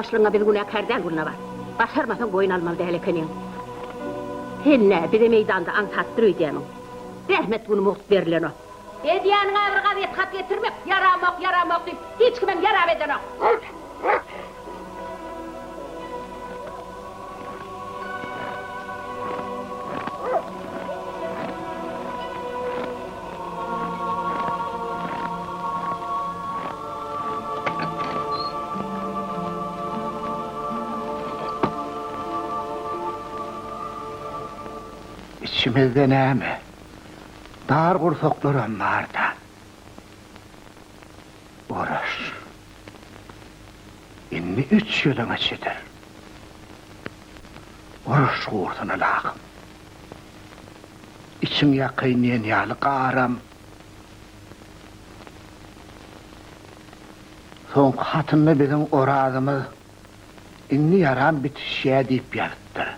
Ýalňyşlygyňa biz günäkär däl, Gülnabat. Başarmasaň boýun almaly däl ekeniň. Sen nä, bize meýdanda aňsatdyr öýdýämiň? Zähmet güni mugt berilenok. Edýäniň-ä bir gazet hat getirmek, ýaramok, ýaramok diýip, hiç kimem ýarap edenok. Içimizde näme, dar gursaklaram bar-da. Uruş. Indi üç ýylyň içidir. Uruş gursun ylahym. Içiň ýakaýyn diýen ýaly garam. Soňky hatynda biziň Orazymyz indi ýaram bitişýä diýip ýazypdyr.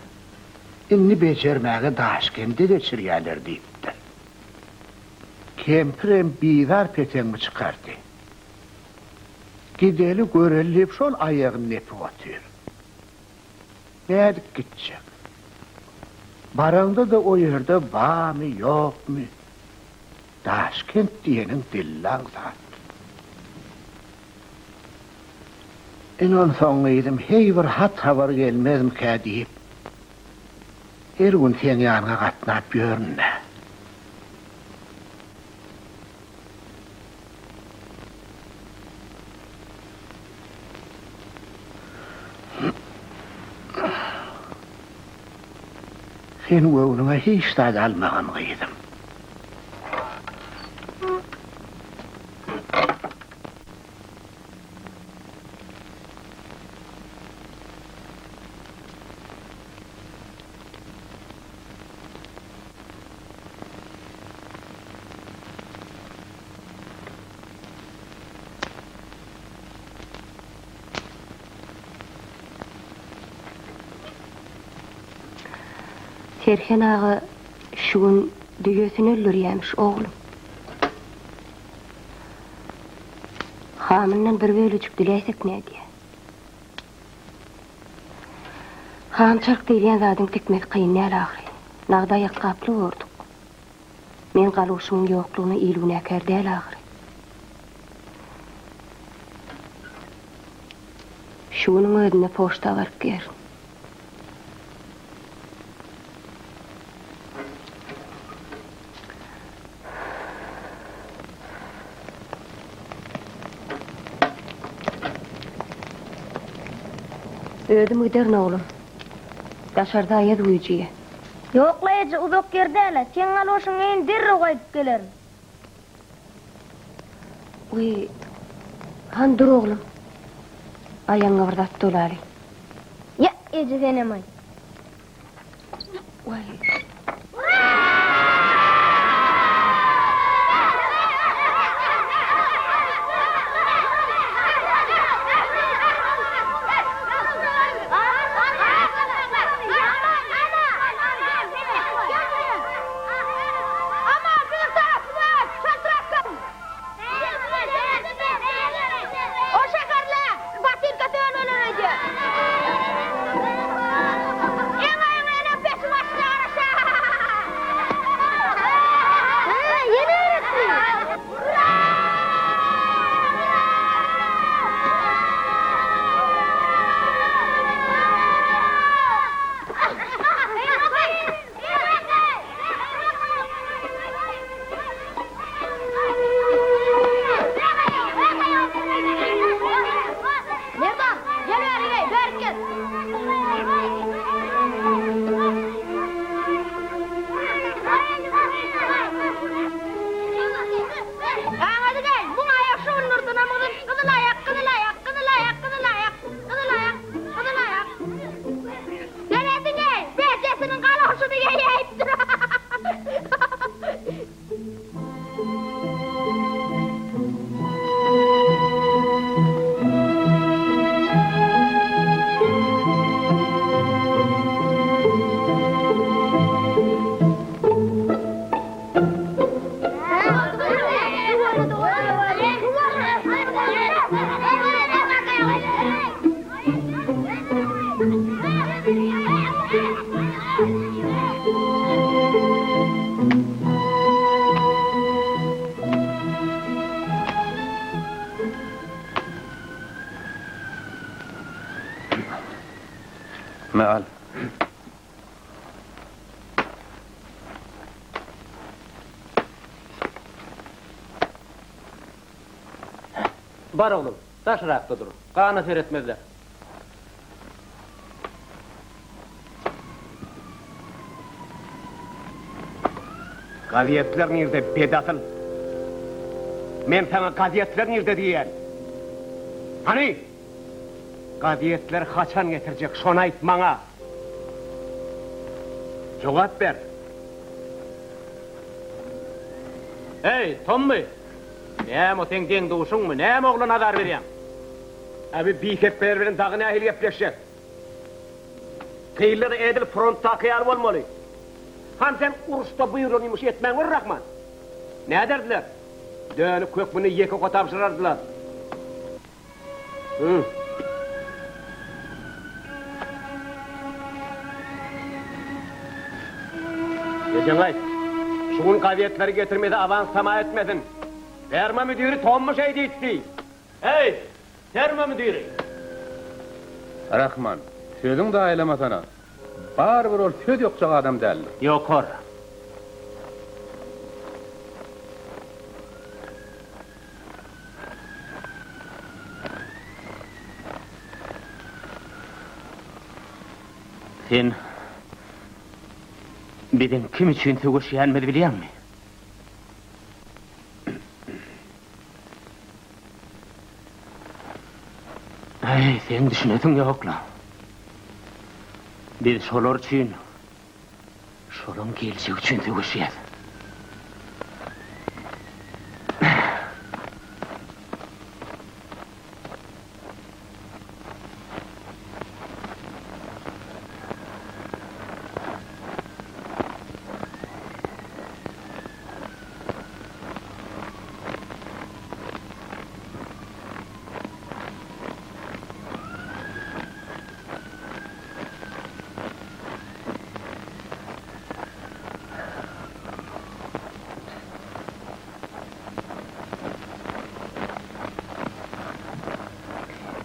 Indi bejermäge Daşkende geçirýäler diýipdir. Kempirem bizar peteňimi çykardy. Gideli göreli diýip şol aýagyny depip otyr. Nädip gitjek? Baraňda-da o ýerde barmy, ýokmy? Daşkent diýeniň dillaň zat. Ine onsoň gyzym heý bir hat-habar gelmezmikä diýip, her gün seň ýanyňa gatnap ýörün-dä. Sen göwnüňe hiç zat almagyn, gyzym. Serhen aga şu gün düýesini öldürýämiş, oglum. Hamyndan bir bölejik diläýsek nädýä? Ham çark diýilýän zadyň tikmesi kyn däl ahyry. Nagda aýakgaply borduk. Men galoşymyň ýoklugyna il günäkär däl ahyry. Şu günüň özünde poçta baryp gerin. Özüm giderin oglum. Daşarda aýaz güýjüýä. Ýok-la eje, uzak ýer däl-ä. Seň galoşyňy geýin, derrew gaýdyp gelerin. Wiý, hany dur oglum. Aýagyňa bir zat dolaly. Ýa, eje senem-aý. Waý. Me al. Bar oglum, daşrakda dur. Gana seretmezler. Gazetler nirde, bedasyl? Men saňa gazetler nirde diýýän? Hany? Gazetleri haçan getirjek, şony aýt maňa! Jogap ber! Heý, Tommy! Näme o seň deň-duşuňmy? Näme oglan azar berýäň? Äbi bihepbeler bilen dagy nähili gepleşjek? Gyzlar edil frontdaky ýaly bolmaly. Hany sen uruşda buýrulan ýumuşy etmän gör Rahman. Näderdiler? Dönük hökmünde ýeke oka tabşyrardylar. Hı. Ejeňe aýt. Şu gün gazetleri getirmese awans tama etmesin. Ferma müdiri Tommy şeý diýipdi. Heý, ferma müdiri! Rahman, sözüň zaýalamasana. Barybir ol söz ýokjak adam däldir. Ýokar. Sen biziň kim üçin söweşýänimizi bilýäňmi? Äý, seň düşünesiň ýok-la. Biz şolar üçin, şolaň geljegi üçin söweşýäs.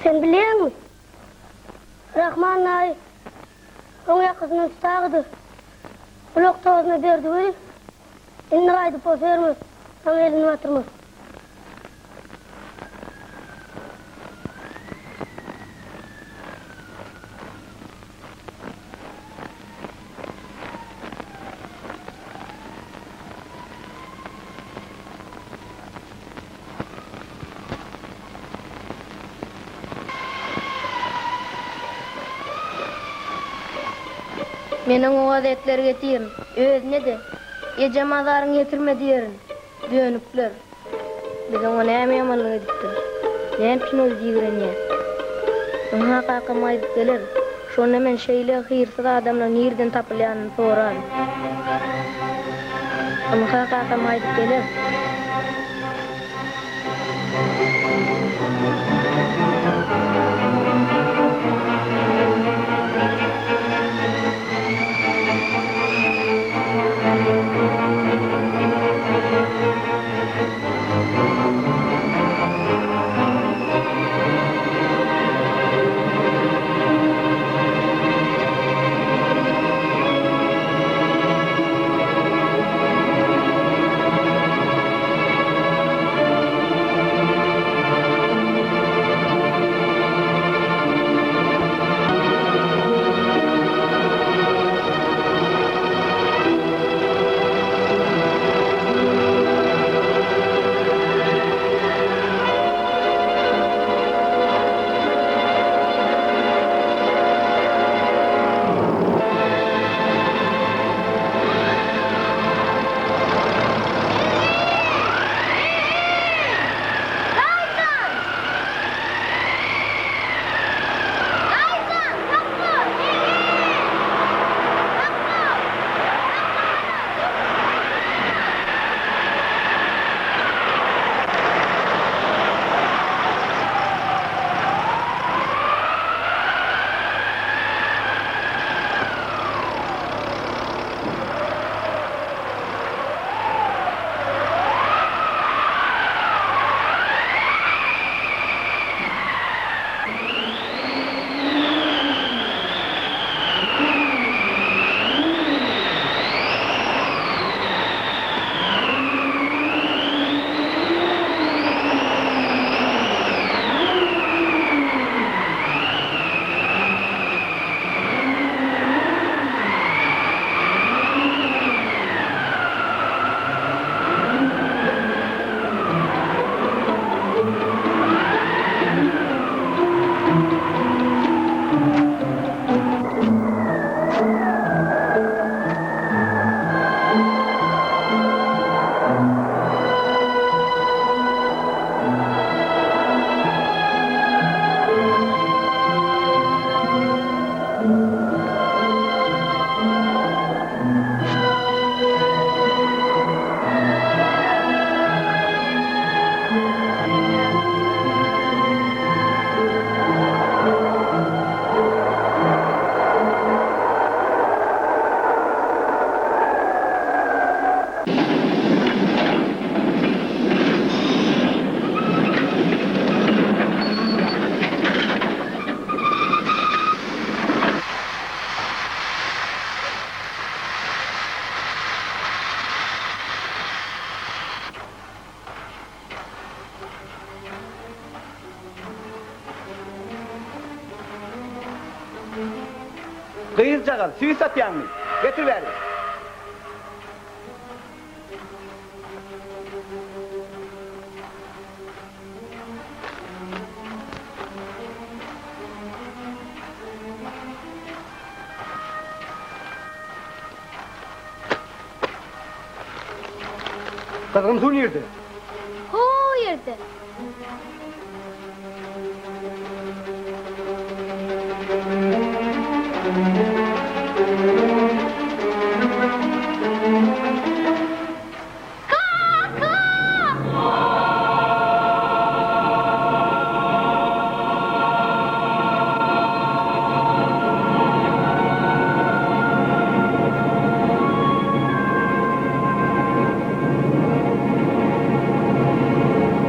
Sen bilýäňmi? Rahman daýy oň ýakasyndan tutagydy. Gulak tozuna berdi weli, indi gaýdyp o ferma saňa elini batyrmaz. Men oňa gazetleri getirin, özüne-de, Ejem azaryňy ýetirme diýerin. Dönükler! Biz oňa näme ýamanlyk edipdiris? Näme üçin ol bizi ýigrenýär? Ynha kakam gaýdyp geler, şonda men şeýle hyrsyz adamlaryň nireden tapylýanyny soraryn. Ynha kakam gaýdyp geler. Gyzjagaz, süýt satýaňmy? Getir bäri. Gyzgyn suw nirde? Ho ýerde. Kaka!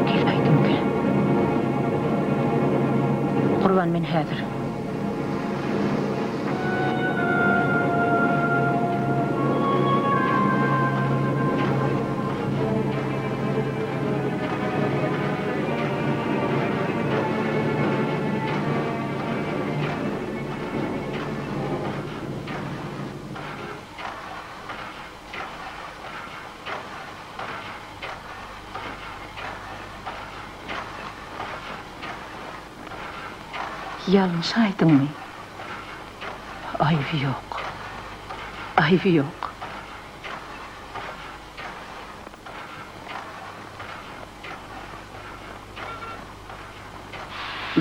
Geläýdimkä? Gurban men häzir. Ýalňyşaýdyňmy? Aýby ýok. Aýby ýok.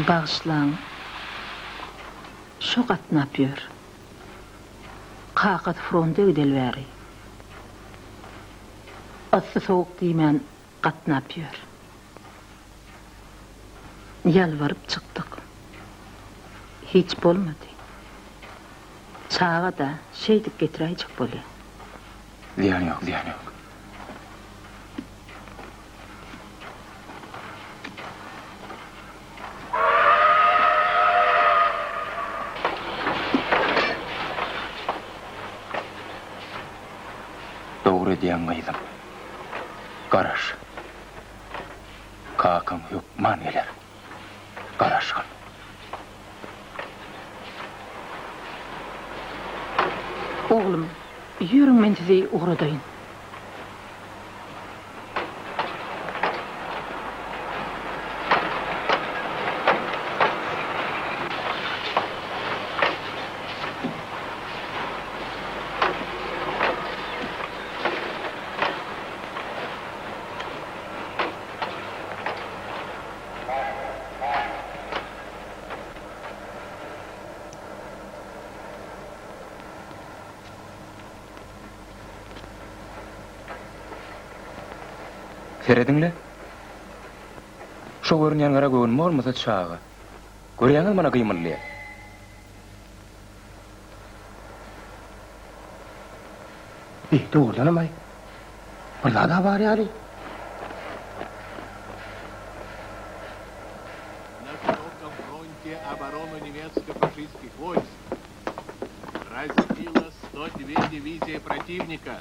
Bagyşlaň. Şo gatnap ýör. Kakasy fronta gideli bäri. Yssy-sowuk diýmän gatnap ýör. Ýalbaryp çykdyk. Hiç bolmady. Çaga-da, şeýdip getiräýjek bolýa. Zyýany ýok, zyýany ýok. Dogry edýäň gyzym. Garaş. Kakaň hökman geler. Garaşgyn. Oglum, ýörüň men sizi ugradaýyn. Serediň-le. Şo görünýän gara göwün bolmasa çaga. Görýäňizmi ana gymyldaýar. Bi, dogrudanam-aý, bir zad-a bar ýaly. Na şirokom fronte oboroну немецко-фашистских войск разбила 102 дивизии противника,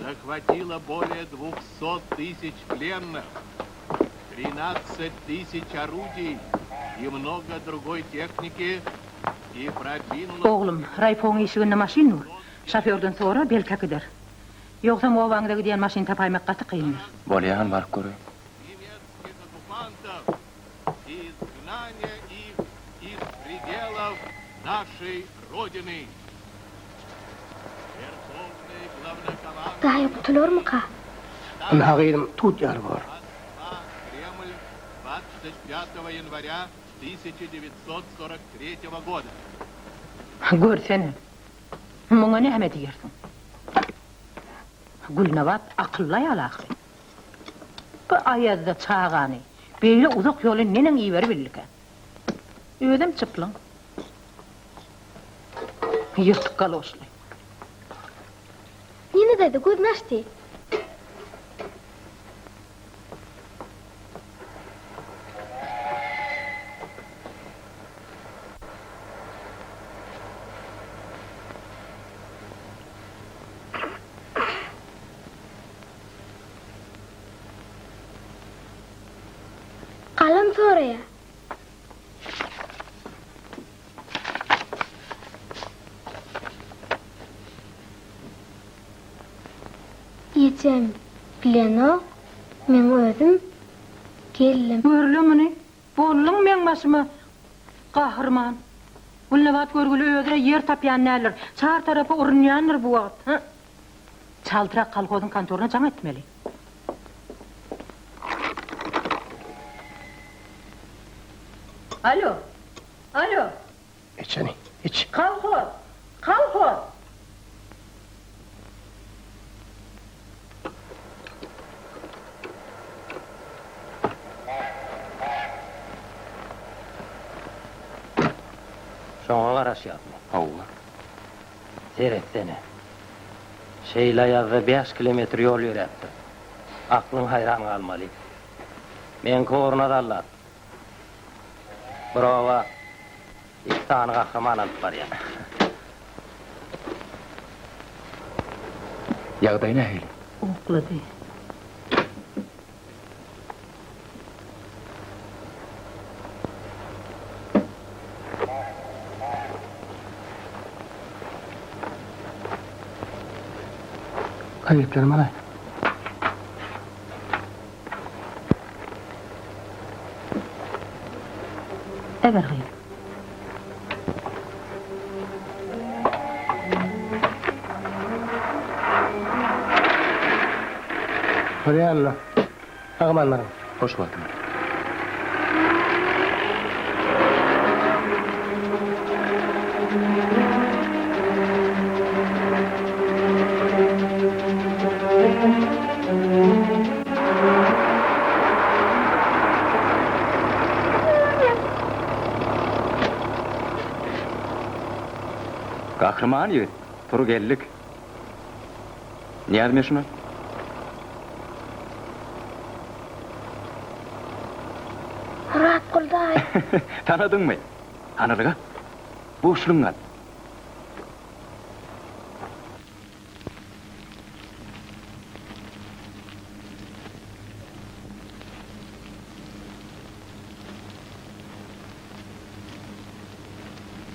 захватила более 200 тысяч пленных, 13 тысяч орудий и много другой техники и продвинула... Oglum, raýpoň işiginde maşyn dur. Şofýordan sora, belki äkider. Ýogsam obaňyza gidýän maşyn tapaýmak gaty kyndyr. Bolýan, baryp göreýin. Немецких оккупантов и изгнание их из пределов нашей Родины. Верховный главнокомандующий Daýy gutularmyka? Ynha gyzym, tut ýaly bor. Москва, Кремль, 25 января 1943 года. Görsene, muňa näme diýersiň? Gülnabat akylly aýal ahyry. Bu aýazda çagany beýle uzak ýola neneň iberibildikä? Özem çyplyň. Ýyrtyk galoşly. Nina daýza gözüni açdy. Galam soraýar. Ejem bilenok, meň özüm geldim. Gör-le muny, bolduň meň başyma gahryman. Gülnabat görgüli özüne ýer tapýan däldir, çar tarapa urunýandyr bu wagt. Hy! Çaltrak kolhozyň kontoryna jaň etmeli. Alo! Alo! Iç hany, iç. Kolhoz! Kolhoz! Şoňa garaşýasmy? Hawa. Seretsene. Şeýle aýazda bäş kilometr ýol ýöräpdir. Aklyň haýran galmaly. Meňki orna zallat. Bir oba iki sany gahryman alyp barýar. Ýagdaý nähili? Uklady. Gazetlerimi alaý. Eber gyz. Bolýa-la. Sag-aman baryň. Hoş wagtyňyz. Gahryman ýigit, tur geldik. Näzmi şuny? Myratgul daýy. Tanadyňmy? Hanalyga, buşlugyňy al.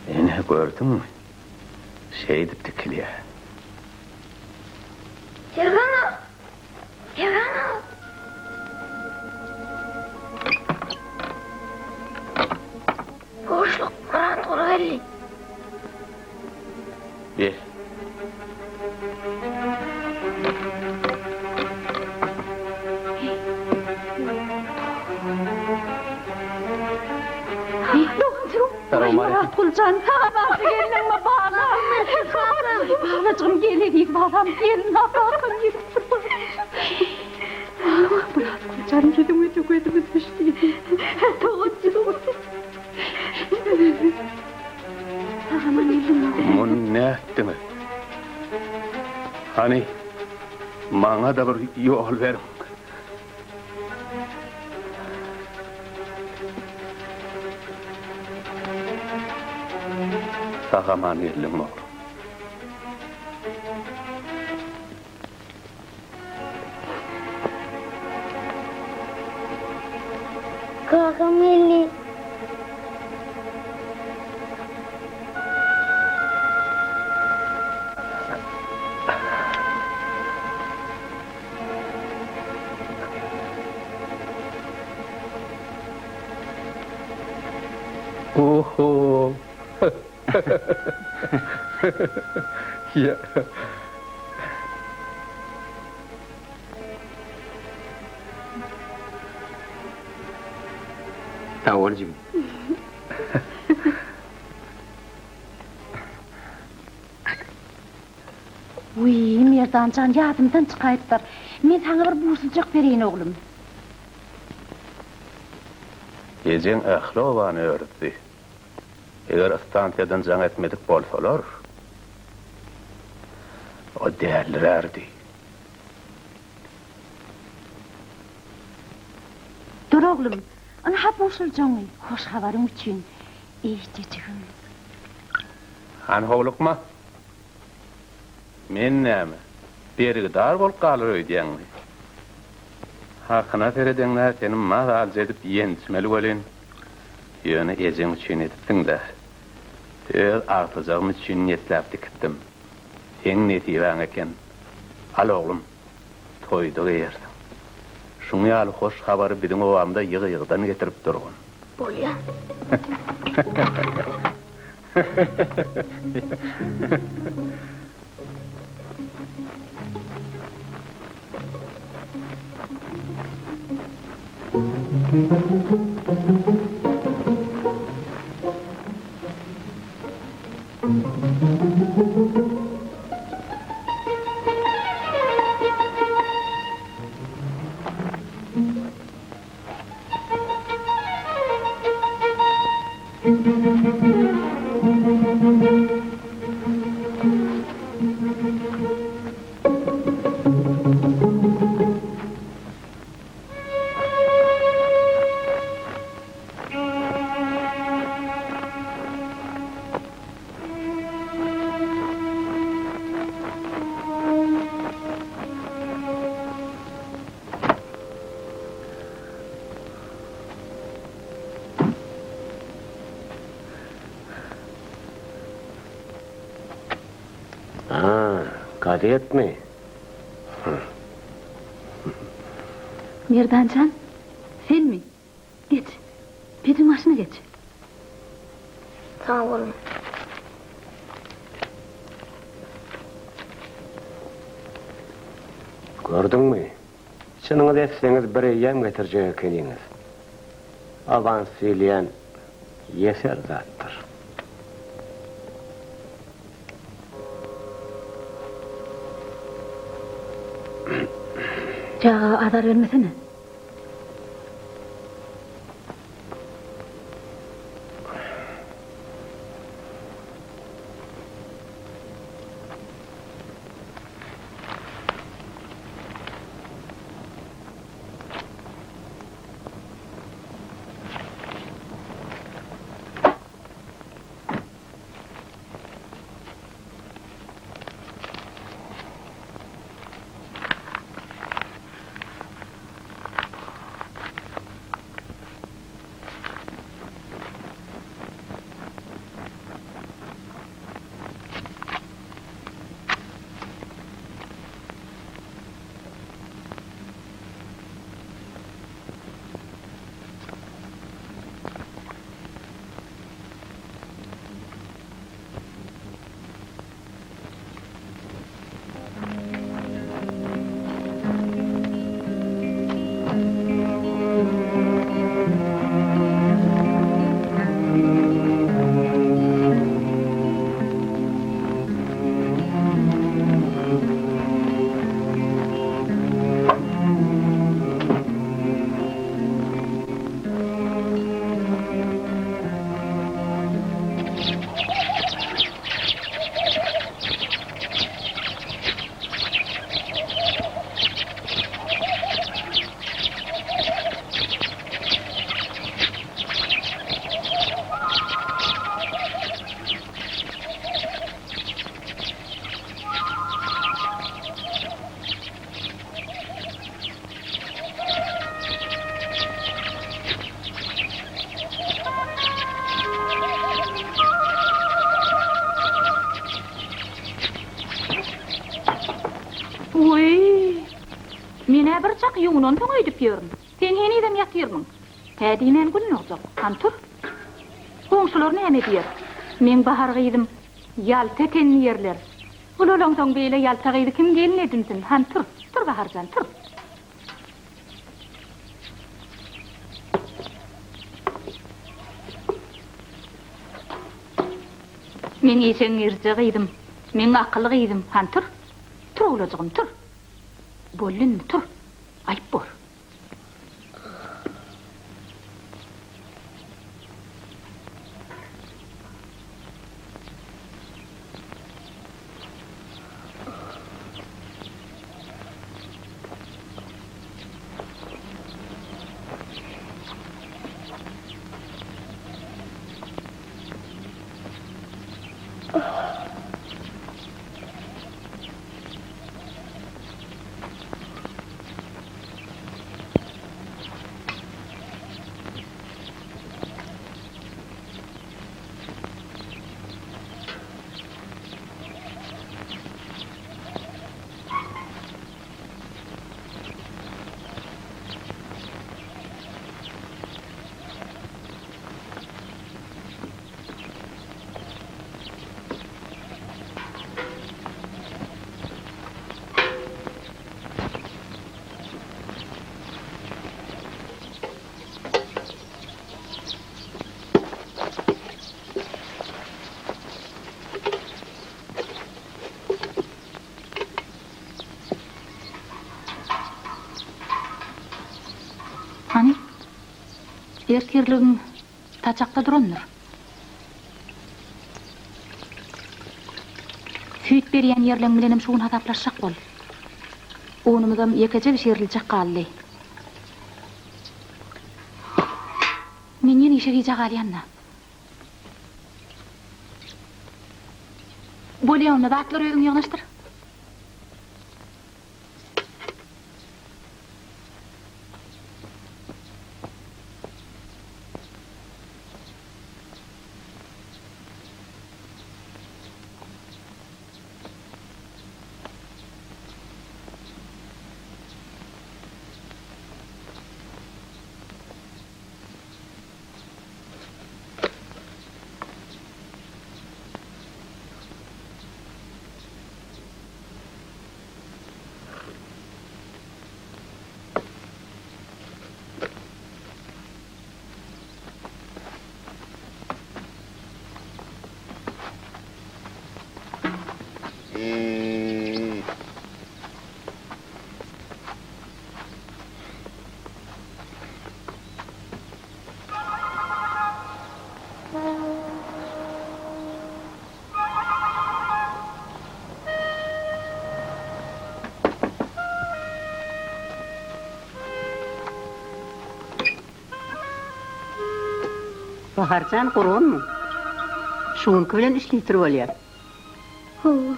Ine, gördüňmi? Şeýdip dikilýär. Serhan aga! Serhan aga! Boşluk, Myratguly geldi. Ber. Myratgul jan, sag-aman geldiňmi, balam? Balajygym, gel eziz balam, gel, kakam gelipdir. Myratgul jan, ýüzüňe-de gözümiz düşdi. Doganjygym. Muny nätdiňiz? Hany, maňa-da bir ýol beriň. Sag-aman geldiňmi, oglum? Kakam geldi. Oho! Ýa. Sag bol jigim. Wiý, Merdan jan, ýadymdan çykaýypdyr. Men saňa bir buşlujak bereýin, oglum. Ejeň ähli obany örüzdi. Eger stansiýadan jaň etmedik bolsalar, o dälirärdi. Dur oglum, ynha buşljaňy, hoş habaryň üçin, eýjejigim. Hany howlukma. Men näme, bergidar bolup galar öýdýäňmi? Hakyna seredeňdä seni mazalyja edip ýençmeli welin, ýöne ejeň üçin edipsiň-dä. Öz agtyjagym üçin niýetläp dikipdim. Seň nesibäň eken. Al oglum. Toýda geýersiň. Şuň ýaly hoş habary biziň obamyza ýygy-ýygydan getirip durgun. Bolýa. A, gazetmi? Merdan jan, senmi? Geç. Pejiň başyna geç. Sag boluň. Gördüňmi? Çynyňyz etseňiz bir eýýäm getirjek ekeniňiz. Awans diýilýän ýeser zatdyr. Çaga azar bermesene. Wiý! Men-ä bir çak ýuwunansoň öýdüp ýörün. Sen henizem ýatyrmyň? Hä diýmän gün dogjak. Hany tur. Goňşular näme diýer? Meň Bahar gyzym ýalta eken diýerler. Ulalaňsoň beýle ýalta gyzy kim gelin edinsin? Hany tur. Tur Bahar jan, tur. Meň işeňňirje gyzym, meň akyly gyzym, hany tur. Tur owlajygym, tur. Boldy indi, tur. Aýyp bor. Ertirligiň saçakda durandyr. Süýt berýän ýerleň bilenem şu gün hasaplaşjak bol. Unumyzam ýekeje bişiriljek galdy. Men ýene işe gijä galýan-da. Bolýa onda, zatlary özüň ýygnaşdyr. Baharjan gurgunmy? Şu günki bilen üç litr bolýar. Hawa.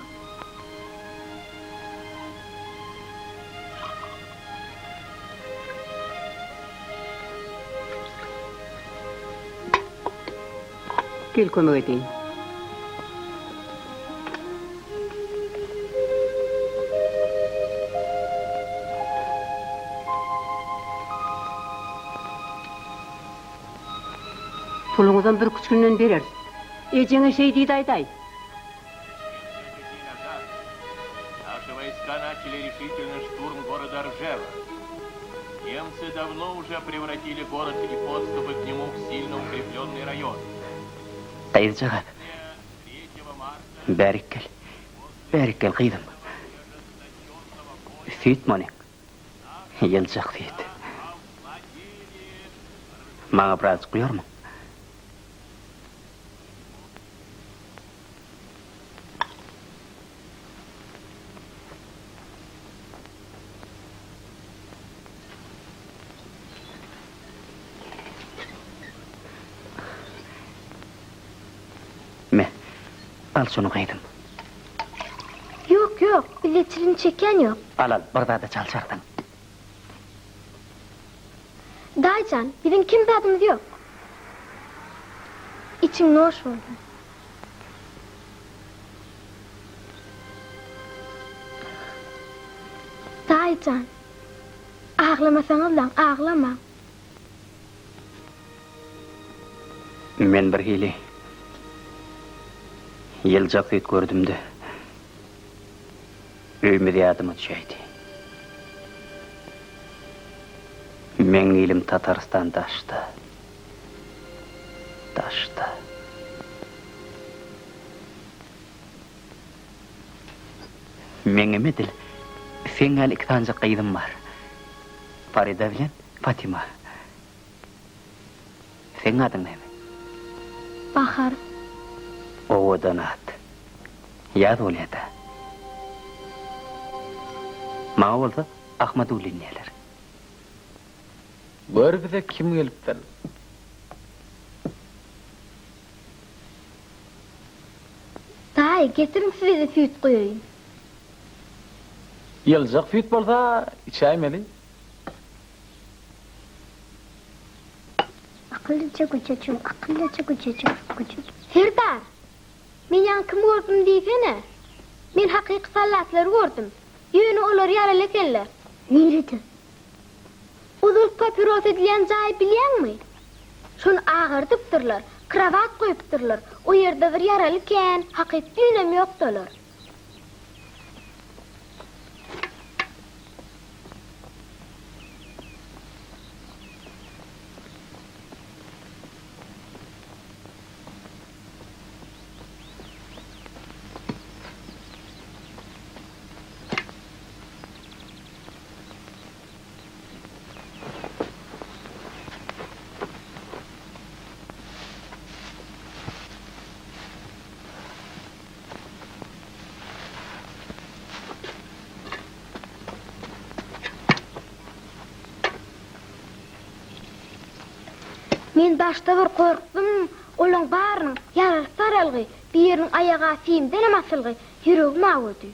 Gel kömek edeýin. Puluňyzam birküç günden bereris. Ejeňe şeý diýdi aýdaý. Наши войска начали решительный штурм города Ржева. Немцы давно уже превратили город и подступы к нему в сильно укрепленный район. Gyzjagaz. Bärik gel. Bärik gel gyzym. Süýt monyň. Ýyljak süýt. Maňa birazjyk guýarmyň? Me, al şuny gyzym. Ýok, ýok, bizde çilim çekýän ýok. Al, al, bir zada çalşarsyň. Daýyjan, biziň kem zadymyz ýok. Içiň noş bolsun. Daýyjan, aglamasaňyzlaň, aglamaň. Men bir hili ýyljak süýt gördüm-de, öýümiz ýadyma düşäýdi. Meň ilim Tatarystan daşda. Daşda. Meňem edil seň ýaly iki sanyjak gyzym bar. Farida bilen Fatima. Seň adyň näme? Bahar. Owadan at. Ýaz bolýa-da. Maňa bolsa Ahmadullin diýerler. Gör bize kim gelipdir. Daýy, getiriň size-de süýt guýaýyn. Ýyljak süýt bolsa içäýmeli. Akyllyja güjüjim, akyllyja güjüjim, güjüjim. Serdar! Men ýaňy kimi gördüm diýsene? Men hakyky sallatlary gördüm. Ýöne olar ýaraly ekenler. Nirede? Ozal papiros edilýän jaýy bilýäňmi? Şony agardypdyrlar, krowat goýupdyrlar. O ýerde bir ýaraly kän, hakyt düýnem ýokdy olar. Men başda bir gorkdum, olaň barynyň ýarasy saralgy, biriniň aýaga simdenem asylgy, ýüregim awady.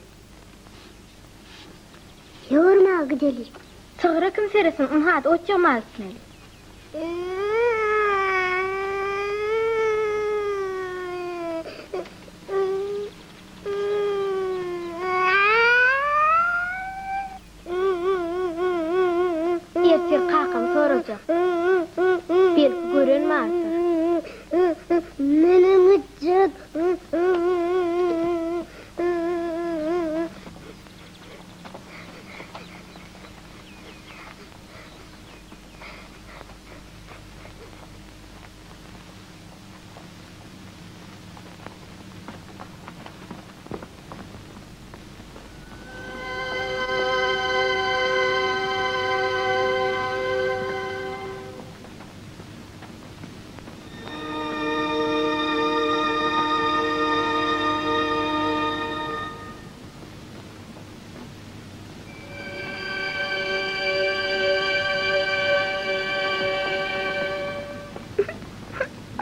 Ýörmäge gideli. Sygyra kim seretsin, ynha-da ot ýygmaga gitmeli. Ertir kakam sorajak. Belki gören bardyr. Menem gitjek.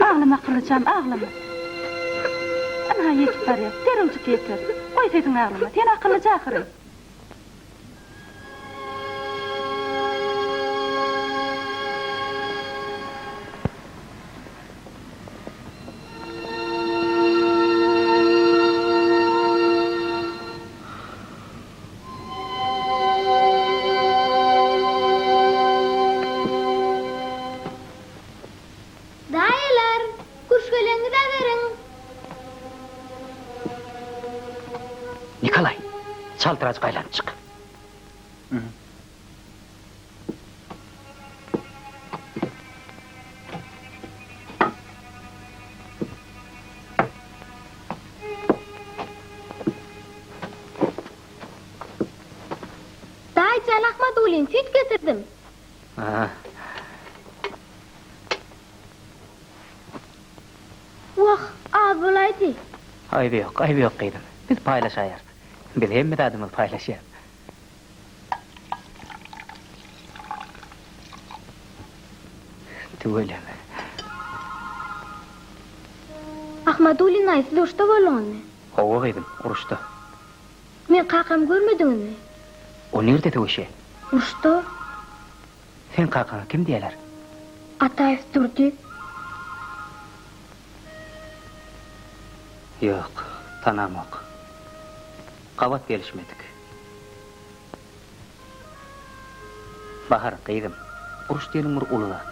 Aglama Gylyjam, aglama. Ynha ýetip barýas, derrewjik ýeteris. Goý sesiňi aglama, sen akyllyja ahyry. Daýylar, küşgeleňizi beriň! Nikolaý, çaltyrajyk aýlanyp çyk. Daýyjan Ahmadulin, süýt getirdim. Wah, az bolaýdy. Aýby ýok, aýby ýok gyzym. Biz paýlaşaýarys. Biz hemme zadymyzy paýlaşýas. Tüweleme. Ahmadulin daýy siz uruşda bolduňyzmy? Hawa gyzym, uruşda. Meň kakamy görmediňizmi? O nirde söweşýär? Uruşda. Seň kakaňa kim diýerler? Ataýew Durdy. Ýok, tanamok. Gabat gelişmedik. Bahar, gyzym, uruş diýeniň bir uly zat.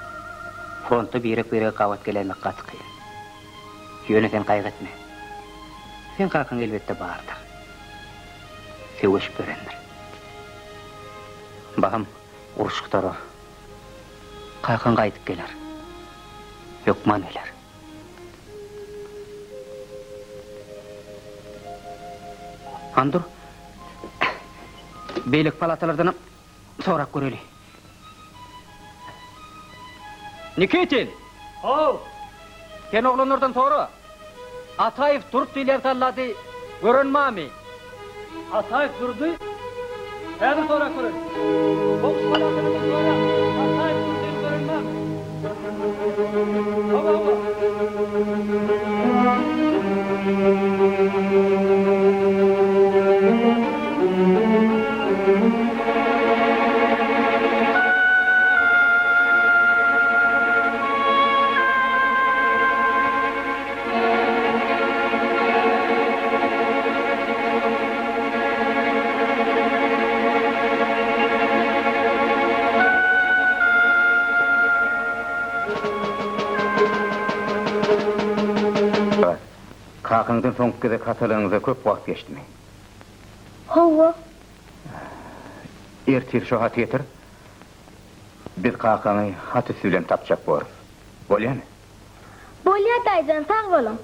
Frontda birek-birege gabat geläýmek gaty kyn. Ýöne sen gaýgy etme. Seň kakaň elbetde bardyr. Söweşip ýörendir. Bahym, uruş gutarar. Kakaň gaýdyp geler. Hökman geler. Hany dur. Beýleki palatalardanam sorap göreli. Nikitin! How! Sen oglanlardan sora. Ataýew Durdy diýilýän sallady gören barmy? Ataýew Durdy? Häzir sorap görerin. Goňşy palatalardan sora. Ataýew Durdyny gören barmy? Hawa, hawa. Kakaňdan soňky gezek hat alanyňyza köp wagt geçdimi? Hawa. Ertir şo haty getir. Biz kakaňy hat üsti bilen tapjak borus. Bolýamy? Bolýa daýyjan sag boluň.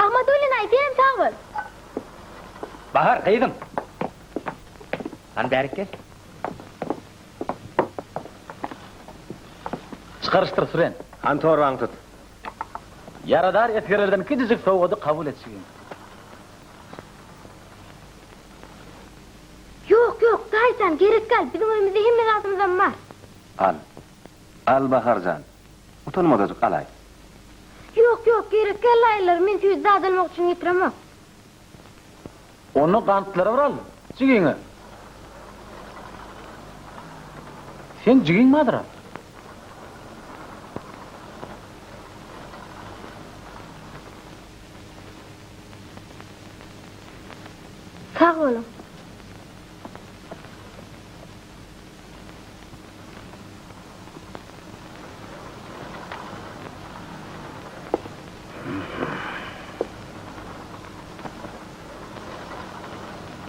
Ahmadullin aý senem sag bol. Bahar gyzym. Hany bärik gel. Çykaryşdyr Süren. Hany torbaňy tut. Ýaradar esgerlerden kiçijik sowgady kabul et jigim. Ýok ýok daýyjan gerek däl biziň öýümizde hemme zadymyzam bar. Al. Al Bahar jan. Utanmazajyk alaý. Ýok, ýok, gerek däl daýylar, men süýt zat almak üçin getiremok. Onda gantlary bir al, jigiňe. Seň jigiň bardyr-a? Sag boluň.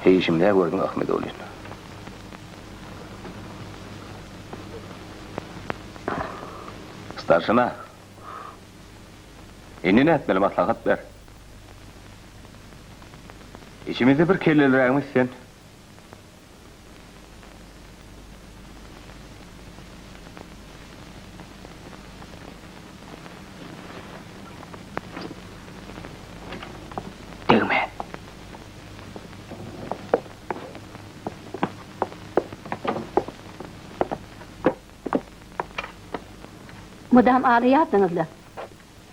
Heý, işimi nä gördüň, Ahmedowlin? Starşina! Indi nätmeli, maslahat ber. Içimizde bir kellelirägimiz sen. Degme. Mydam alaýardyňyz-la.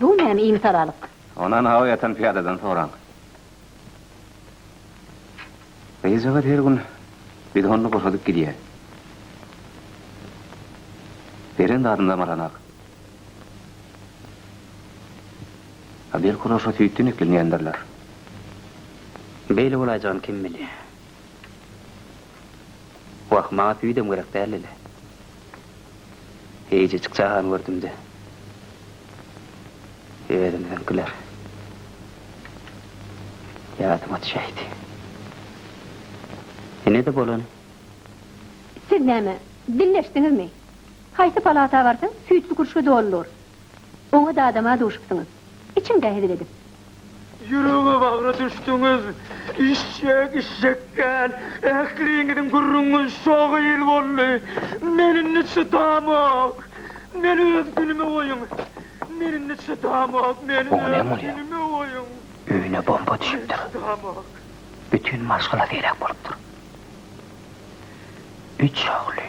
Bu näme imisalalyk? Ony anha o ýatan pyýadadan soraň. Gyzjagaz her gün bidonyny boşadyp gidýär. Beren zadymdam alanak. A belki olar şo süýtden eklenýändirler. Beýle bolaýjagyny kim bilýär. Wah, maňa süýdem gerek däldi-le. Eýjejik çagany gördüm-de. Özümiziňkiler. Ýadyma düşäýdi. Ine-de bolany. Siz näme, dilleşdiňizmi? Haýsy palata barsaň, süýtli kürşge doly dur. Oňa-da adama duşupsyňyz. Içiň-dä hezil edip. Ýürege bagra düşdüňiz. Işşek, işşek däl. Ähliňiziň gürrüňiňiz şo gyz boldy. Men indi çydamok. Meni öz günüme goýuň. Men indi çydamok. Meni Oňa öz näme bolýar? günüme goýuň. Öýüne bomba Men düşüpdir. çydamok. Bütin maşgalasy heläk bolupdyr. Üç ogly.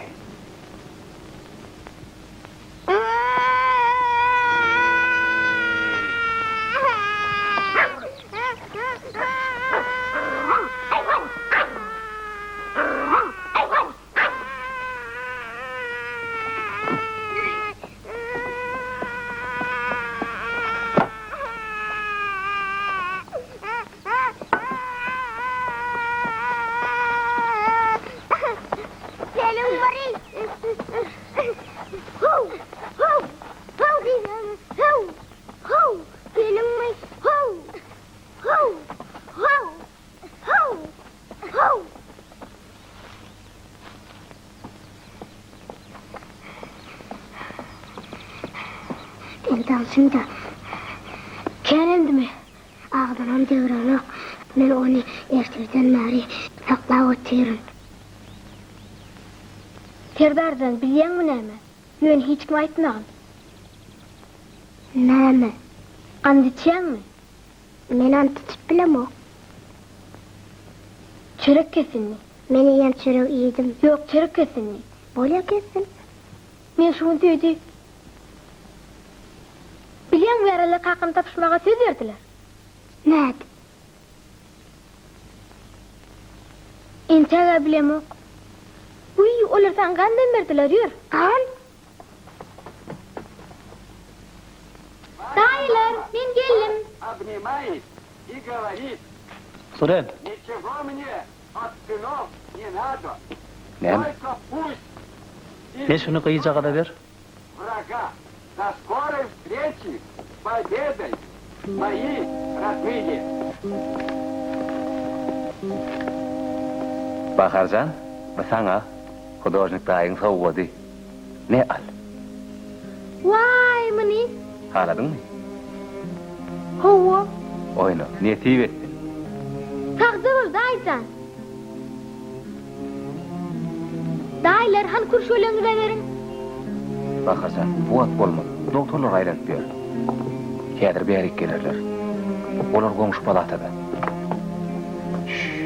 Geliň biri! How! How! How diýýän! How! How! Geliňmi? How! How! How! How! How! Degdalşyň-da. Kän emdimi? Agzynam degrenok. Men ony ertirden bäri saklap otyryn. Serdarjan, bilýäňmi näme? Ýöne hiç kime aýtmagyn. Näme? Ant içýäňmi? Men ant içip bilemok. Çörek kesindi. Men eýýäm çöregi iýdim. Ýok, çörek kesindi. Bolýa kessin. Men şu gün söýdi. Bilýäňmi ýaraly kakam tapyşmaga söz berdiler. Nädip? Entäg-ä bilemok. Wiý, olar saňa gandam berdiler, ýör. Gan? Daýylar, men geldim. Suren. Näme? Me şuny gyzjagaza ber. Baharjan, bu saňa hudožnik daýyň sowgady. Me al. Waý, muny. Haladyňmy? Hawa. Oýna, nesip etsin. Sagja bol, daýyjan. Daýylar, hany kürşgeleňize beriň. Baharjan, bu wagt bolmaz. Dogtorlar aýlanyp ýör. Häzir bärik gelerler. Olar goňşy palatada. Şşş.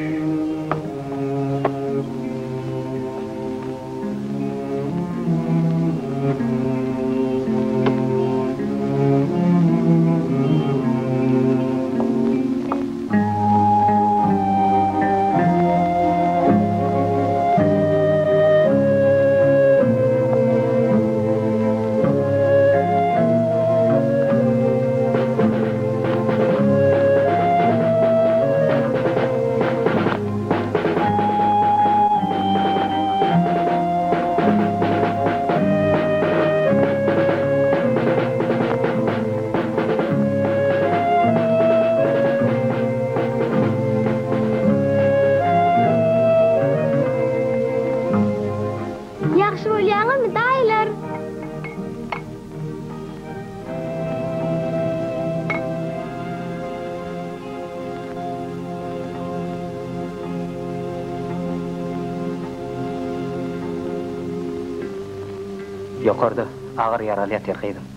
Ýokarda agyr ýaraly ýatyr gyzym.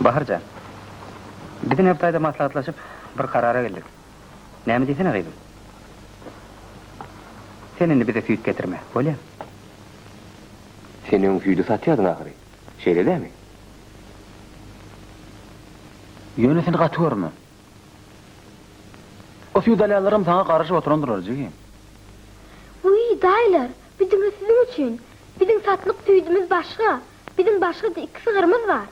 Bahar jan, biz ine bu taýda maslahatlaşyp, bir karara geldik. Näme diýsene gyzym? Sen indi bize süýt getirme, bolýamy? Sen öň süýdi satýardyň ahyry, şeýle dämi? Ýöne sen gaty görme. O süýt alýanlaram saňa garaşyp oturandyrlar, jigim. Wiý, daýylar, bu diňe siziň üçin. Biziň satlyk süýdümiz başga. Biziň başga-da iki sygyrymyz bar.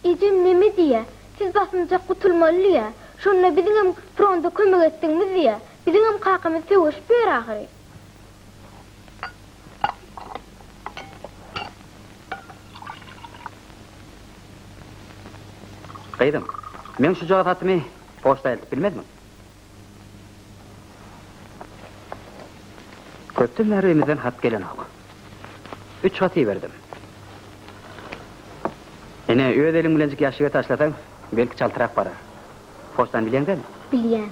Ejem neme diýýä, siz basynjak gutulmaly diýýä. Şonda biziňem fronta kömek etdigimiz diýýä. Biziňem kakamyz söweşip ýör ahyry. Gyzym, meň şujagaz hatymy poçta eltip bilmezmiň? Köpden bäri öýümizden hat gelenok. Üç hat iberdim. Ine, öz eliň bilenjik ýaşşige taşlasaň, belki çaltrak barar. Poçtany bilýäň dälmi? Bilýän.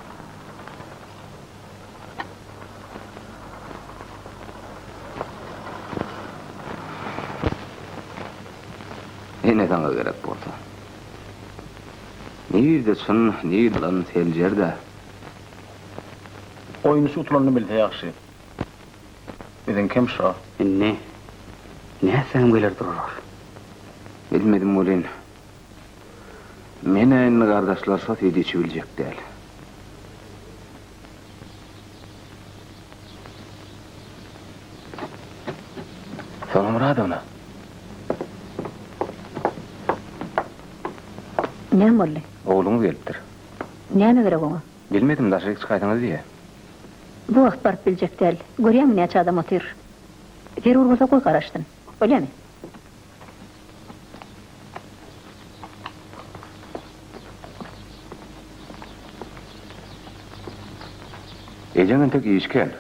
Ene saňa gerek bolsa. Nirde çyn, nirde ýalan seljer-dä. Oýunçy utulanyny bilse ýagşy. Biziňkem şo. Indi nätseňem geler durar. Bilmedim welin, men-ä indi gardaşlar şo süýdi içibiljek däl. Sona Myradowna. Näme boldy? Ogluňyz gelipdir. Näme gerek oňa? Bilmedim, daşaryk çykaýsaňyz diýýä. Bu wagt baryp biljek däl. Görýäňmi näçe adam otyr. Zerur bolsa goý garaşsyn. Bolýamy? Ejeň entek işi kän.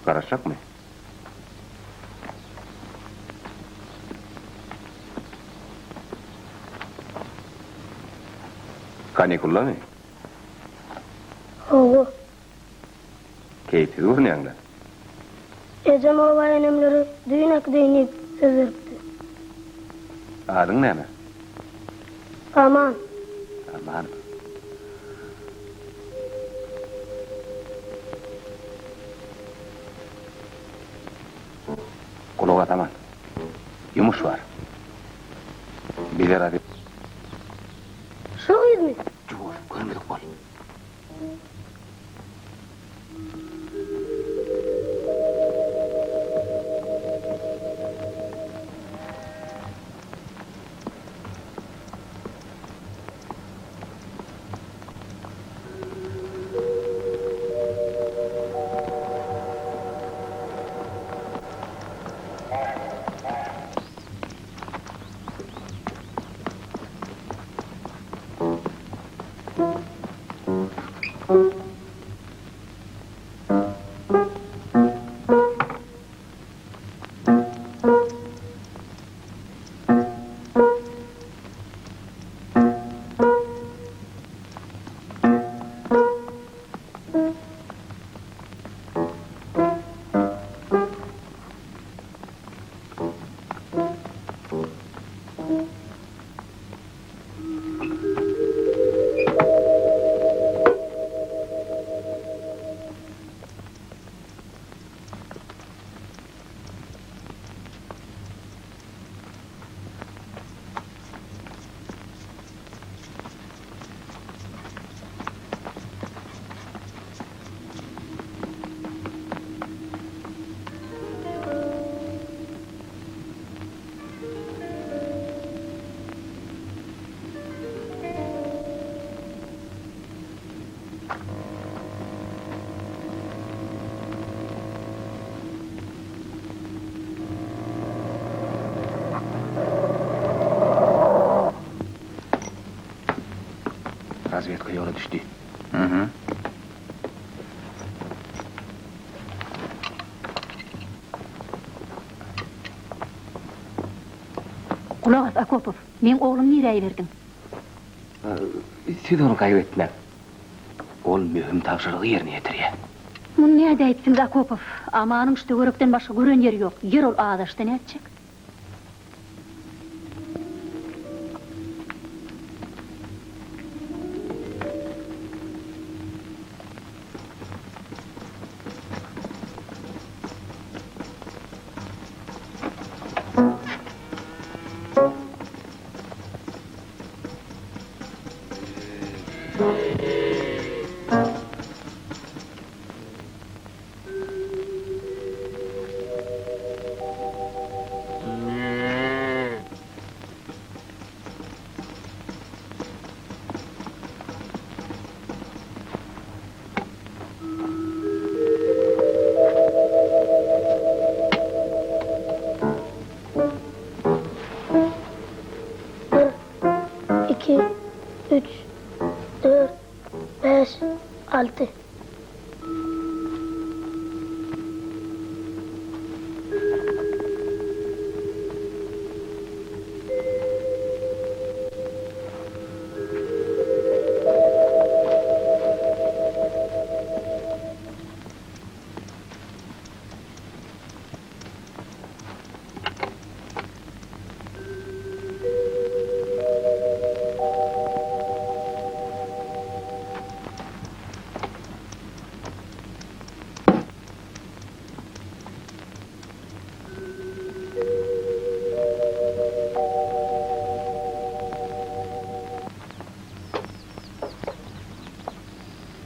Garaşjakmy? Kanikuldamy? Hawa. Keýpsiz görünýäň-le. Ejem oba enemlere düýn äkideýin diýip söz beripdi. Adyň näme? Aman. Aman. Gulak as Aman. Ýumuş bar. Bize razy. Şo gyzmy? Ýuwaş, görmedik bol. Razwedka ýola düşdi. Mhm. Gulak as, Akopow, meň oglumy nirä iberdiň? Siz ony gaýgy etmäň. Ol möhüm tabşyrygy ýerine ýetirýär. Muny nädäýipsiňiz, Akopow? Amanyň şu töwerekden başga gören ýeri ýok. Ýer ol azaşsa nätjek? Bir, iki, üç, dört, bäş, alty.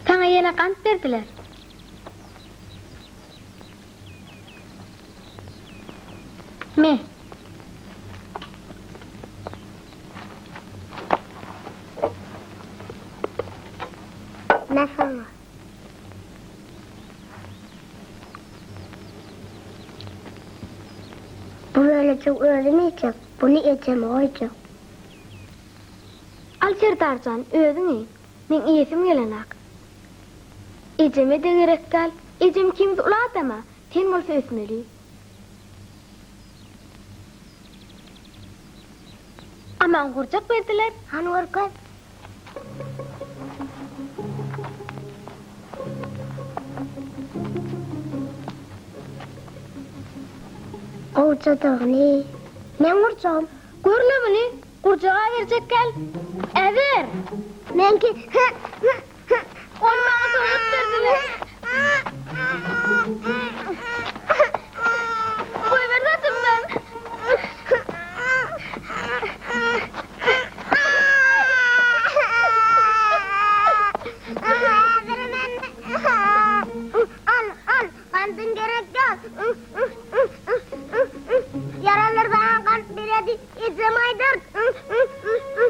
Saňa ýene gant berdiler. Me. Me saňa. Bu bölejigi özüm iýjek, buny ejeme goýjak. Al Serdarjan, özüň iý. Meň iýesim gelenak. Ejeme-de gerek däl. Ejem ikimiz uly adam-a, sen bolsa ösmeli. Aman gurjak berdiler. Hany görkez. Gowjadygyny. Meň gurjagym. Görle muny. Gurjaga berjek gel. Äber. Meňki. Ony maňa sowgat berdiler. Goýber saçymdan. Al, al, gandyň gerek ýok. Ýaralar saňa gant beredi, ejem aýdar.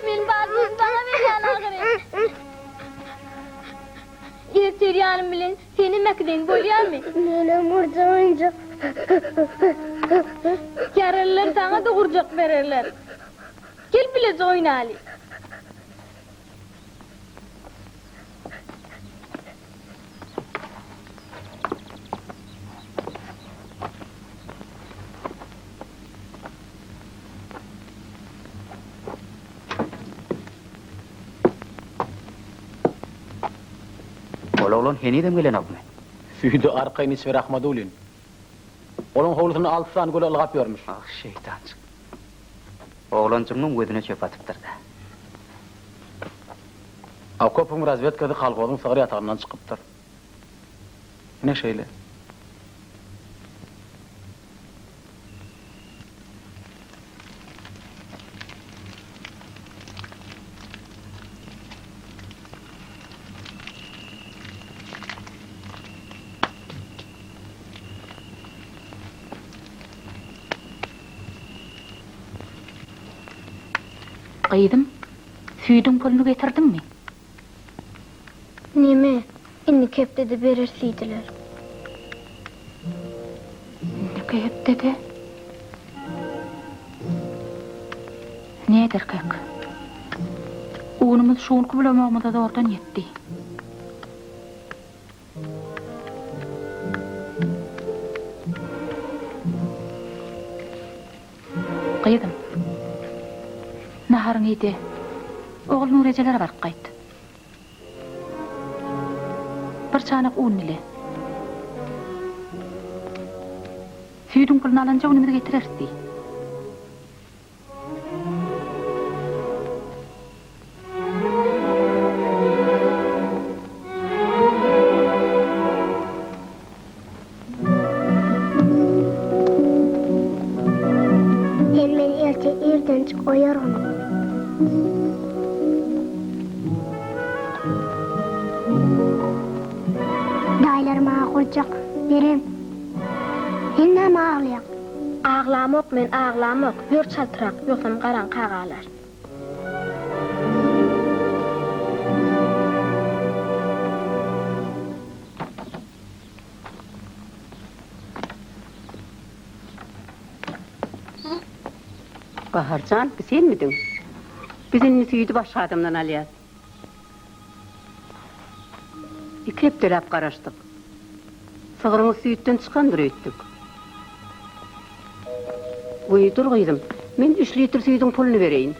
Men barlygyny saňa berýän ahyry. Ertir ýanym bilen senem äkideň bolýarmy? Menem gurjak oýunjak. Ýaralylar saňa-da gurjak bererler. Gel bileje oýnaly. Ol oglan henizem gelenokmy? Süýdi arkaýyn içiber Ahmadulin. Olaň howlusynda alty sany göle ylgap ýörmüş. Ah, şeýtanjyk. Oglanjygyňam gözüne çöp atypdyr-da. Akopowyň razwedkasy kolhozyň sygyr ýatagyndan çykypdyr. Ine şeýle. Gyzym, süýdüň puluny getirdiňmi? Neme, indiki hepdede bereris diýdiler. Indiki hepdede? Näderkäk? Unumyz şu günki bulamagymyza zordan ýetdi. Gyzym, naharyňy iý-de, Ogulnur ejelere baryp gaýt. Bir çanak un dile. Süýdüň puluny alanja günümiz getireris diý. Sen meni erte irdenjik oýargyn. Daýylar maňa gurjak beren. Sen näme aglaýaň? Aglamok men aglamok, ýör çaltrak, ýogsam garaňka galar. Bahar jan, bu senmidiň? Biz indi süýdi başga adamdan alýas. Iki hepdeläp garaşdyk. Sygryňyz süýtden çykandyr öýtdük. Wiý, dur gyzym, men üç litr süýdüň puluny bereýin.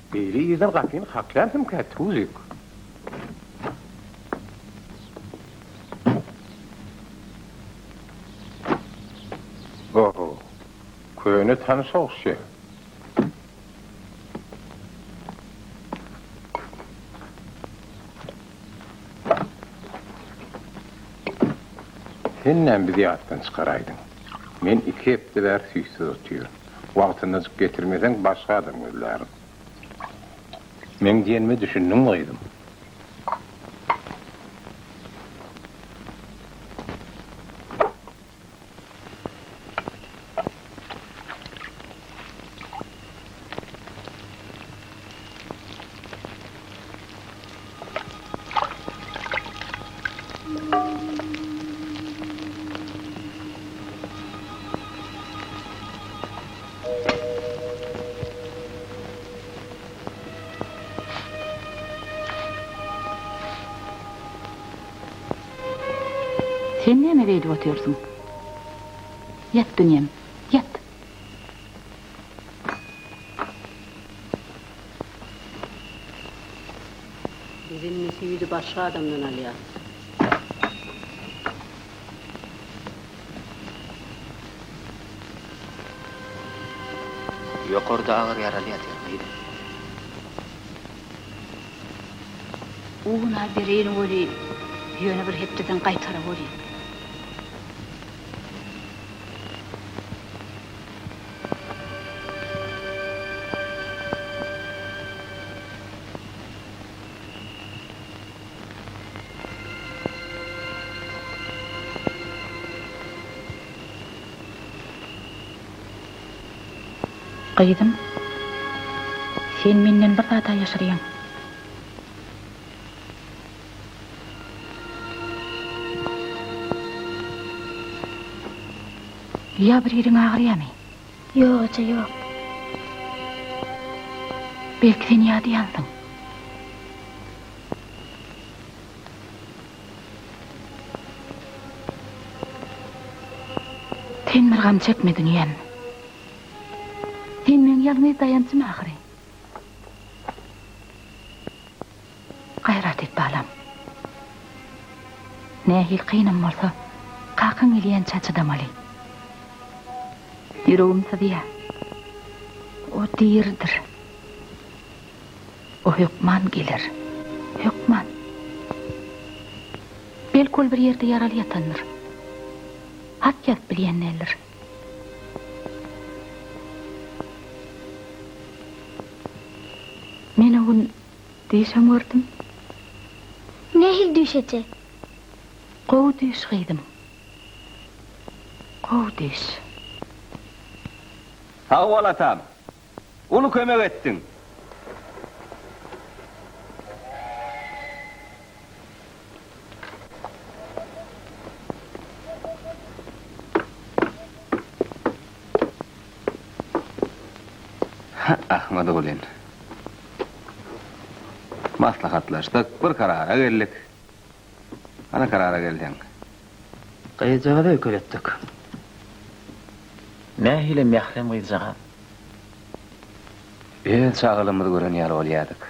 Beýle irden gapyny kakýarsyňka, Tuzik? Oho, köne tanyş ogşýa. Sen näme bizi ýatdan çykaraýdyň? Men iki hepde bäri süýtsüz otyryn. Wagtyndajyk getirmeseň, başga adam gözlärin. Meň diýenime düşündiňmi, gyzym? Sen näme beýdip otyrsyň? Ýat dünýem, ýat! Biz indi süýdi başga adamdan alýas. Ýokarda agyr ýaraly ýatyr, gyzym. Un-a bereýin weli, ýöne bir hepdeden gaýtara welin. Gyzym, sen menden bir zat-a ýaşyrýaň. Ýa bir ýeriň agyrýamy? Ýok, eje, ýok. Belki sen ýadaýansyň? Sen bir gam çekme, dünýäm. Sen meň ýalňyz daýanjym ahyry. Gaýrat et, balam. Nähili kynam bolsa. Kakaň gelýänçä çydamaly. Ýüregim syzýar. O diridir. O hökman geler. Hökman. Belki ol bir ýerde ýaraly ýatandyr. Hat ýazyp bilýän däldir. Men o gün düýşem gördüm. Nähili düýş eje? Gowy düýş gyzym. Gowy düýş. Sag bol atam. Uly kömek etdiň. Ahmedgulyň. Maslahatlaşdyk, bir karara geldik. Hany karara gelseň. Gyzjagazy öýkeletdik. Nähili mährem gyzjagaz. Öz çagalygymyzy gören ýaly bolýardyk.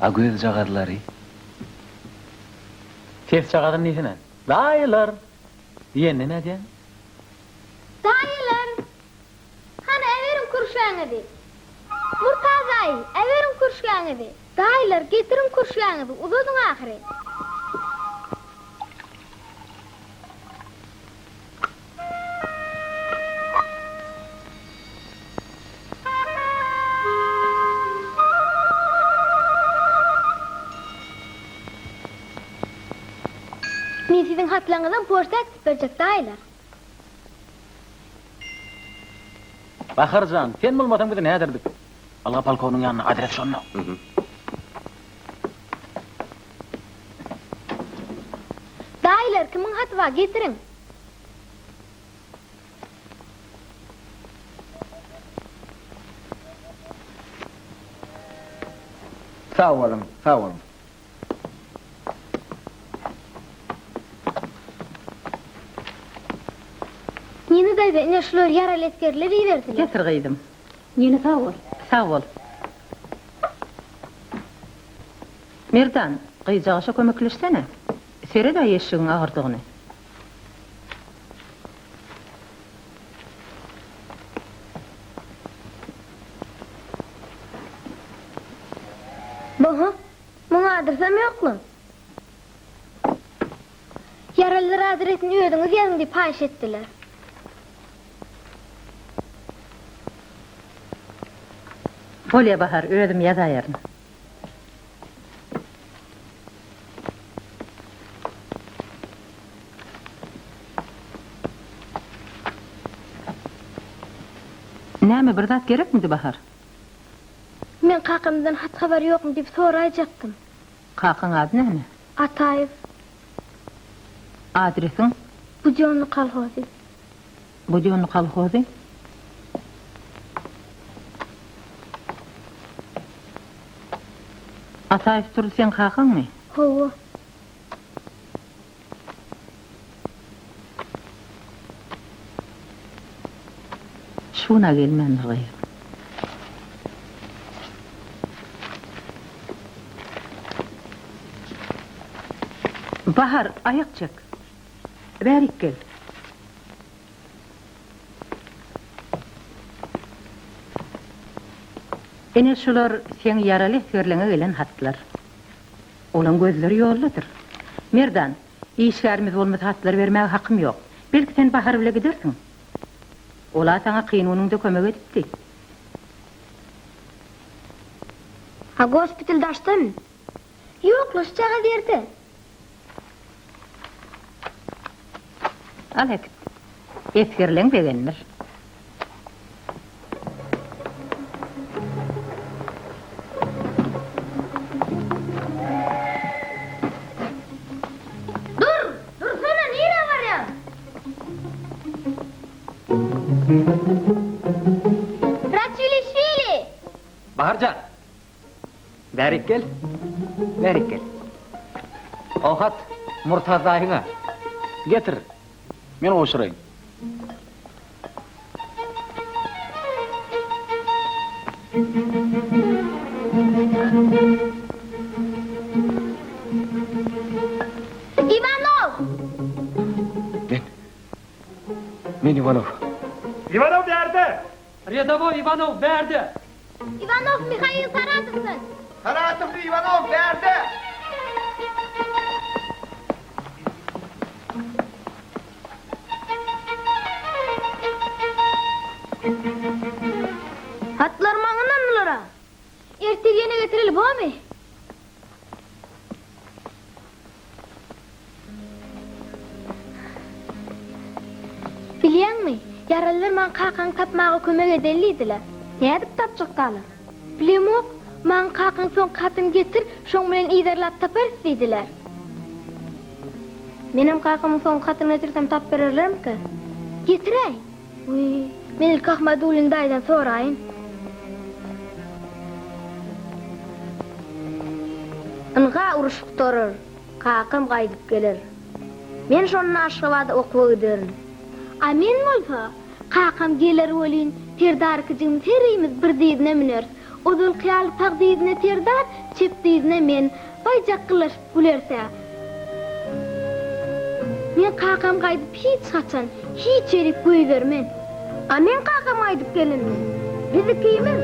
A gözjagazlary? Sesjagazyny diýsene. Daýylar! Diýende nädýäň? Daýylar! Hany äberiň kürşgäňizi. Murtaz daýy, äberiň kürşgäňizi. Daýylar, getiriň kürşgäňizi, uzadyň ahyry. Men siziň hatlaryňyzam poçta äkitip berjek, daýylar. Bahar jan, sen bolmasaň biz näderdik? Ylga polkowniň ýanyna, adres şonda. Daýylar, kimiň haty bar, getiriň. Sag boluň, sag boluň. Nina daýza, ine şular ýaraly esgerler iberdiler. Getir gyzym. Nina sag bol. Sag bol. Merdan, gyzjagaşa kömekleşsene. Sered-ä eşigiň agyrdygyny. Boha, muň adresem ýokla. Ýaralylar adresini özüňiz ýazyň diýip haýyş etdiler. Bolýa Bahar, özüm ýazaýaryn. Näme, bir zat gerekmidi Bahar? Men kakamdan hat-habar ýokmy diýip soraýjakdym. Kakaň ady näme? Ataýew. Adresiň? Budýonny kolhozy. Budýonny kolhozy? Ataýew Durdy seň kakaňmy? Hawa. Şu gün-ä gelmändir gyz. Bahar, aýak çek. Bärik gel. Ine şular seň ýaraly esgerleňe gelen hatlar. Olaň gözleri ýoldadyr. Merdan, işgärimiz bolmasa hatlar bermäge hakym ýok. Belki sen Bahar bile gidersiň? Ol-a saňa kyn günüňde kömek edipdi. A gospital daşdamy? Ýok-la, şujagaz ýerde. Al äkit. Esgerleň begendir. Dur! Dursana, nirä barýaň? Raçwilişwili! Bahar jan! Bärik gel. Bärik gel. O hat Murtaz daýyňa. Getir. Men gowşuraýyn. Iwanow! Iwanow. Iwanow bärde! Redowoý Iwanow bärde! Iwanow Mihail Saratowdan! Saratowly Iwanow bärde! Hatlar maňa ynandylar-a. Ertir ýene getireli bormy? Bilýäňmi, ýaralylar maňa kakaňy tapmaga kömek edeli diýdiler. Nädip tapjakkalar? Bilemok, maňa kakaň soňky hatyny getir, şoň bilen yzarlap taparys diýdiler. Menem kakamyň soňky hatyny getirsem tap bererlermikä? Getiräý! Wiý, men ilki Ahmadullin daýydan soraýyn. Ynha uruş gutarar, kakam gaýdyp geler. Men şonda Aşgabada okuwa giderin. A men bolsa, kakam geler welin, Serdar ikijigimiz herimiz bir dyzyna müneris. Ozalky ýaly sag dyzyna Serdar, çep dyzyna men. Baý jakgylaşyp güleris-ä. Men kakam gaýdyp hiç haçan, hiç ýerik goýbermen. A meň kakam gaýdyp gelende, biz ikimiz.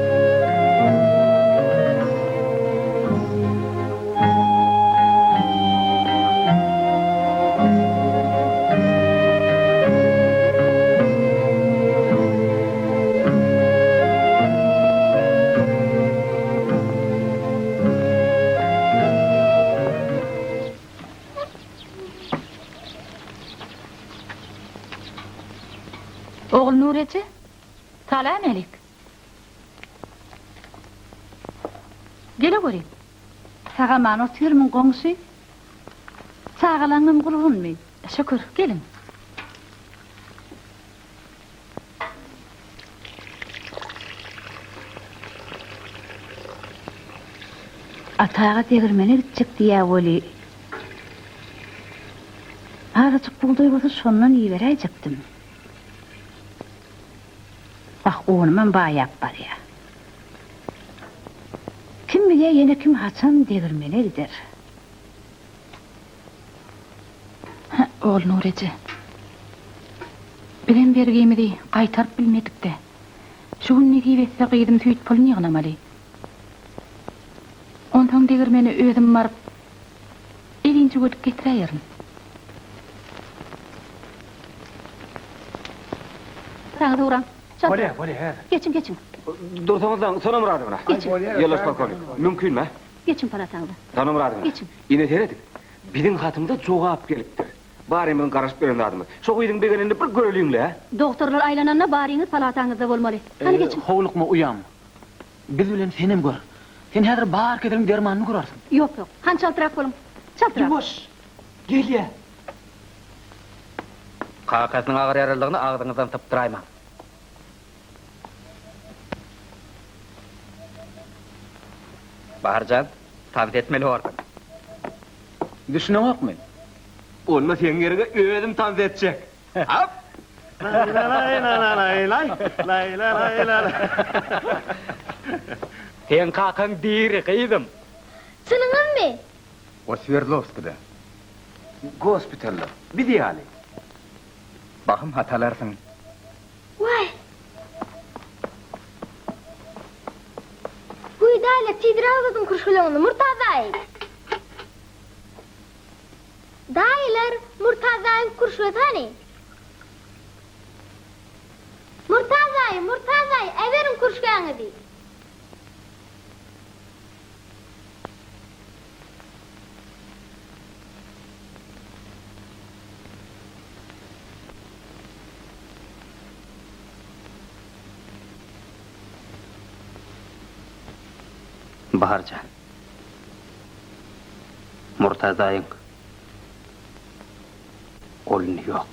Ogulnur eje, salam älik. Geleweri. Sag-aman otyrmyň, goňşy? Çagalaňňam gurgunmy? Şükür, geliň. Ata aga degirmene gitjek diýýä weli, azajyk bugdaý bolsa şondan iberäýjekdim. Wah, unumam baýap barýa. Kim bilýä ýene kim haçan degirmene gider. Hä, Ogulnur eje. Bizem bergimizi gaýtaryp bilmedik-dä. Şu gün nesip etse gyzym süýt puluny ýygnamaly. Onsoň degirmene özüm baryp, elin jüwedip getiräýerin. Saňa ugraň. Çalt. Bolýa, bolýa, häzir. Geçiň, geçiň. Dursaňyzlaň, Sona Myradowna. Geçiň. Ýoldaş polkownik, mümkinmi? Geçiň palataňyza. Sona Myradowna. Geçiň. Ine serediň, biziň hatymyza jogap gelipdir. Barymyzyň garaşyp ýören zadymyz. Şo gyzyň begenenini bir göreliň-le. Dogtorlar aýlananda baryňyz palataňyzda bolmaly. Hany geçiň. Howlukma uýam. Biz bilen senem gör. Sen häzir bar keseliň dermanyny görersiň. Ýok, ýok. Hany çaltrak boluň. Çaltrak. Ýuwaş! Gelýä. Kakasynyň agyr ýaralydygyny agzyňyzdan sypdyraýmaň. Bahar jan, tans etmeli borsuň. Düşüneňokmy? Onda seň ýeriňe özüm tans etjek. Hop! Seň kakaň diri, gyzym. Çynyňyzmy? O Swerdlowskide. Gospitalda. Biz ýaly. Bahym hat alarsyň. Waý! Güýdäýle, tizräk uzadyň kürşgeleňizi, Murtaz daýy! Daýylar, Murtaz daýyň kürşgesi hany? Murtaz daýy, Murtaz daýy, äberiň kürşgäňizi! Bahar jan. Murtaz daýyň ol indi ýok.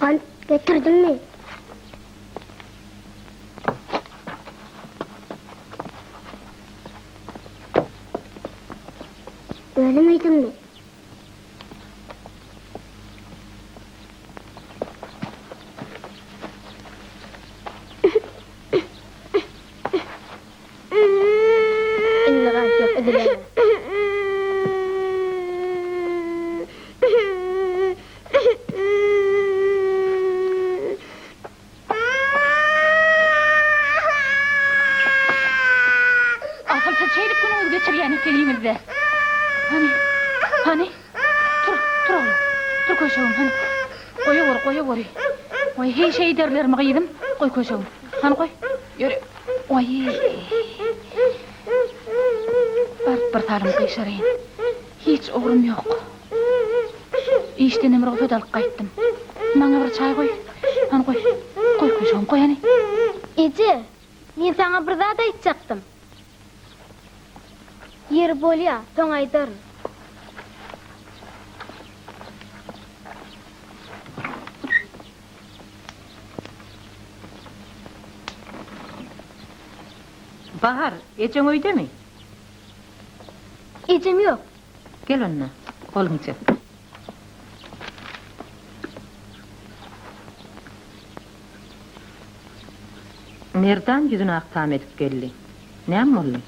Gant getirdiňmi? Özüň iýdiňmi? Indi gant ýok, üzüleme. Asyl siz şeýdip günüňizi geçirýän ekeniňiz-dä. Hany, hany, tur, tur oglum, tur köşegim, hany. Goýaweri, goýaweri. Goý, heý şeýderlermi gyzym? Goý köşegim, hany goý. Ýöre, oý. Baryp bir salym gyşaraýyn. Hiç ugrum ýok. Işdenem rugsat alyp gaýtdym. Maňa bir çaý goý. Hany goý. Goý köşegim, goý hany. Eje, men saňa bir zat aýtjakdym. Ýeri bolýa, soň aýdaryn. Bahar, ejeň öýdemi? Ejem ýok. Gel onda, goluňy çek. Merdan ýüzüni ak tam edip geldi. Näme boldy?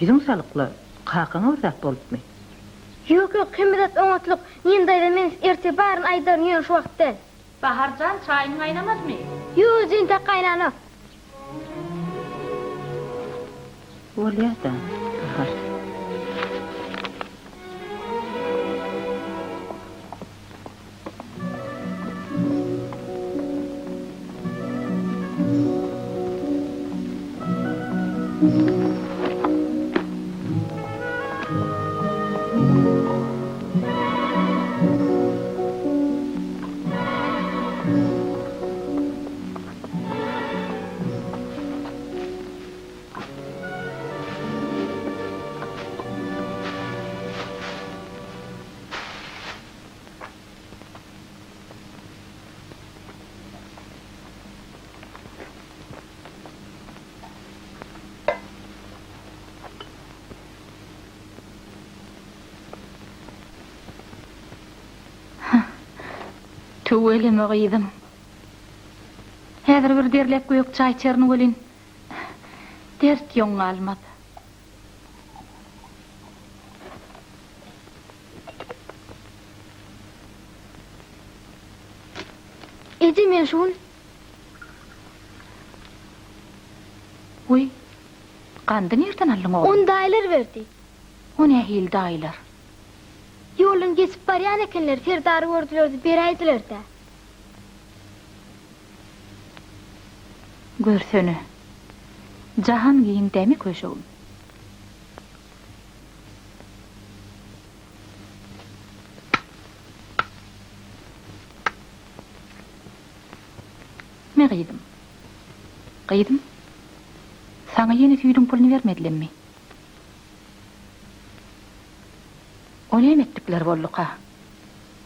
Ýüzüň salykla, kakaňa bir zat bolupmy? Ýok, ýok, hemme zat oňatlyk. Nina daýza men ertir baryny aýdaryn, ýöne şu wagt däl. Bahar jan, çaýyň gaýnamadymy? Ýok, eje, entäk gaýnanok. Bolýa-da, Bahar. Tüweleme gyzym. Häzir bir derläp gök çaý içerin welin, dert ýoň galmaz. Eje men şu gün. Wiý, gandy nirden aldyň oglum? Ony daýylar berdi. O nähili daýylar? Ýoldan geçip barýan ekenler, Serdary gördüler-de beräýdiler-dä. Görsene. Jahan giň dämi köşegim? Me gyzym. Gyzym, saňa ýene süýdüň puluny bermedilemmi? O näme etdikleri bolduka?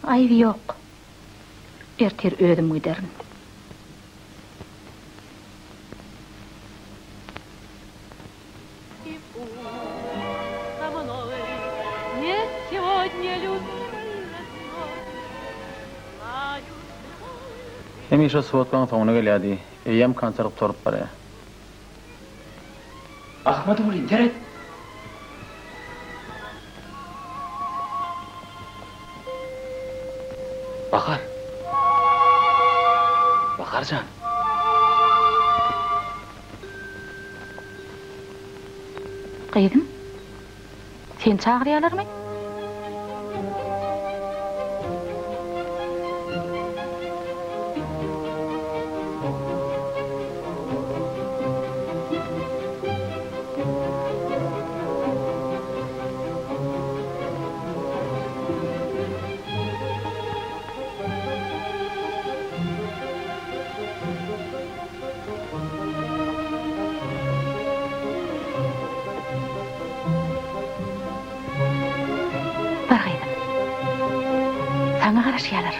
Aýby ýok. Ertir özüm giderin. Hemişe swodkaň soňuna gelýärdi. Eýýäm konsert gutaryp barýar. Ahmadullin, seret! Bahar! Bahar jan! Gyzym, seni çagyrýalarmy? Bar gyzym. Saňa garaşýarlar.